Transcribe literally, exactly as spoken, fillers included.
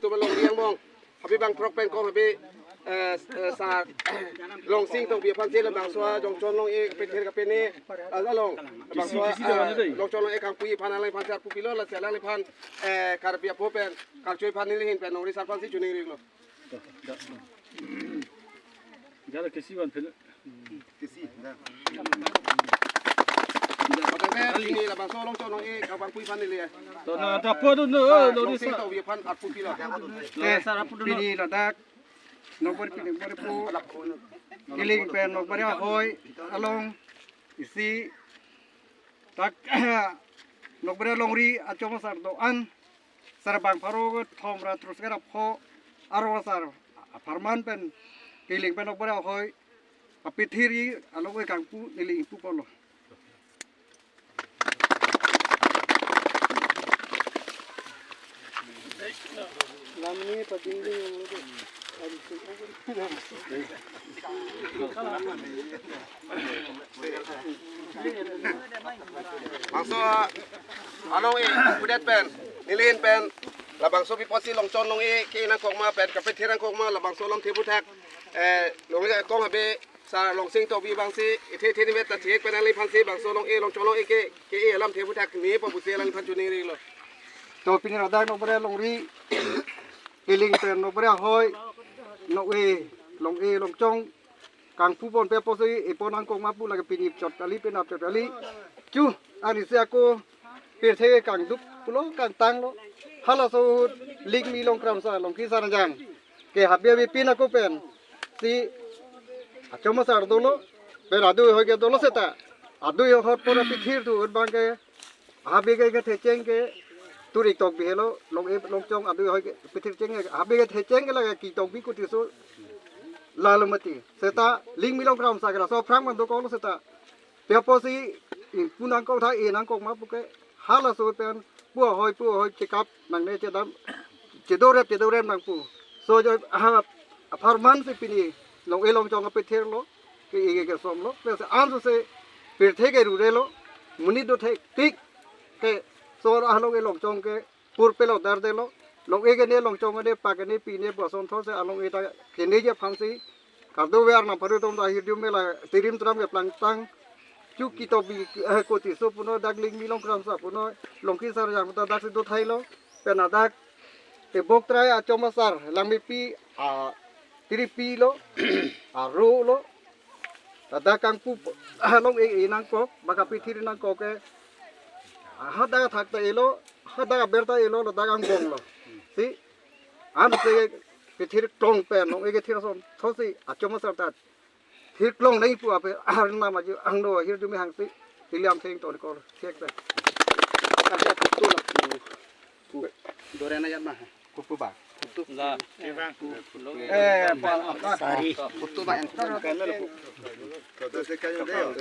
Tum along riang bong. Habe bang prok pen kom habe, eh, eh, sar Longsing Tokbi aphan si labangso Longchon Long-e kapethir kapene, eh, along. Labangso, eh, Longchon Long-e kangpui aphan alangliphan si arpu pilo, lasi alangliphan, eh, Karbi apho pen, Karchoi aphan nelihin pen, longri sar aphan si choningri lo. Jalo kesi wan pen. Kesi, dah. Pada pen, ini labangso Longchon Long-e kangpui aphan neli ya. To na ta po do no, Sa, lo di Longsing sa. Tokbi aphan arpu pilo. Lo sar arpu do no. Pini ladak, Nokbar pini, Nokbar pu, Kiling pen, Nokbar ahoi, along, isi, dak, Nokbar longri, achom asar do-an, sarbang pharo thom ra thrus ke ra pho, aro asar, apharman pen, Kiling pen, Nokbar ahoi, kapethir-i, along-e kangpu, neli ingpu polo. Bangso along-e pudet pen, nelihin pen, labangso pi apotsi Longchon Long-e ke nangkok ma pen, kapethir nangkok ma, labangso alamthe aphuthak, eh, long-e kong habe, Sa Longsing Tokbi abang si, ithe ithe ni met ta chek pen alangliphan si, bangso Long-e Longchon Long-e ke, ke-e alamthe aphuthak ni po pusi alangliphan choningri lo. To pini ladak Nokbar longri, Kiling pen Nokbar ahoi, Long-e, Long-e Longchon, kangpu ponpe apotsi, epon nangkok ma pu lake pini chot kali, penap chot kali. Chu, ani si ako, pirthe kangdup pulo kangtang lo. Halaso Lingmi Longkramsa Longki Sarjang ke habe habe pin ako pen si achom asar dolo, pen adui ahoi ke dolo seta, adui ahoi pora pethir thu ut bang ke habe ke kethecheng ke Turik Tokbi helo, Long-e Longchon adui ahoi ke pethir cheng ke habe kethecheng ke lake ki Tokbi kuti so lalo mati. Seta Lingmi Longkramsa ke laso aphrang man dokok lo seta. Pi apotsi ingpu nangkok tha, e nangkok ma pu ke, halaso pen pu ahoi pu ahoi chekap nangne chedam, chedorep chedorep nangpu. So jo, ah, apharman si pini Long-e Longchon kapethir lo, ke-e ke kesom lo, plus anso se pirthe ke rure lo, monit do thektik ke, so ah Long-e Longchon ke purpe lo dardelo. Long-e ke ne Longchon ke ne pa ke ne pi ne pu ason thotsi along-e ta kene ji aphan si. Kardo ver na paru tom ta hirjume la tirim tram ke plangtang. Chu ki Tokbi, eh, kuti so puno dak Lingmi Longkramsa puno Longki Sarjang ta dak si do thailo. Pen ladak e bok trai achom asar langmepi a tiripi lo, aro lo. Ladak kangpu along-e, e nangkok, ba kapethir nangkok ke. Hadak athak ta elo, hadak aber ta elo, ladak angbong lo. Si, anse pethir klong pen, long-e kethir ason thotsi, achom asar ta thir klong nangpu ape, arnam aji angno hirjume hangsi, iliam theng ton kol, thek pen. Kasi aku tu lah. Dore na yat ma. Kupu ba. Kutu. La. Eh, pa, apa? Sari. Kutu ba yang.